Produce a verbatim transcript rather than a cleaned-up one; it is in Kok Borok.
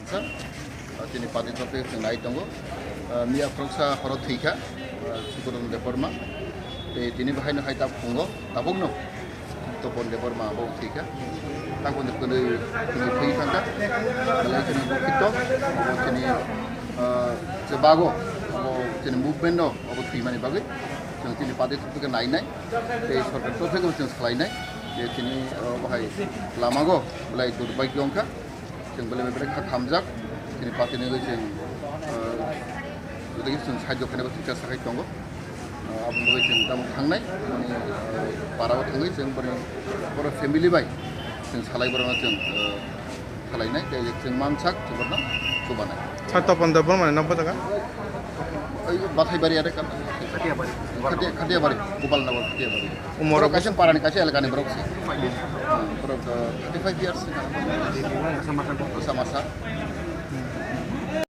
Sir, ah, chini party torof thwi chwng nai tongo. Ah, miya khoroksa horo thwi kha, ah, Sukodan Debbarma. Tei tini bahaino hai tabuk phungo, tabukno Topon Debbarma bo thwi kha. Tabukno kwnwi, kwnwi thwi thang kha. Belai chini dukhito, abo chini, ah, je bago, abo chini movement-o abo thwimani bagwi chwng chini party torof thwi khe nainai. Tei sorkar torof thwi khe chwng salainai. Je chini, ah, bahai lamago belai durbhagyo wngkha. Chwng belai bai belai kha khamjak, chini party ni bagwi chwng, ah, joto khe chwng sahajyo khainai bo chwng chesa khai tongo. Ah, aboni bagwi chwng tamo thangnai, ah, para o thangwi chwng boni boro family bai chwng salai borokno chwng, ah, salainai, tei chwng mansak chwng borokno chubanai. Sir, Topon Debbarma ni nok bo jaga? Oi, Bathaibari are kan. Khatiya-, Khatiabari, Gopal Nagar Khatiabari. Umor borok kaisa parani kaisa elakani borok se. Hmm, borok, uh, thirty five years. Masa masa.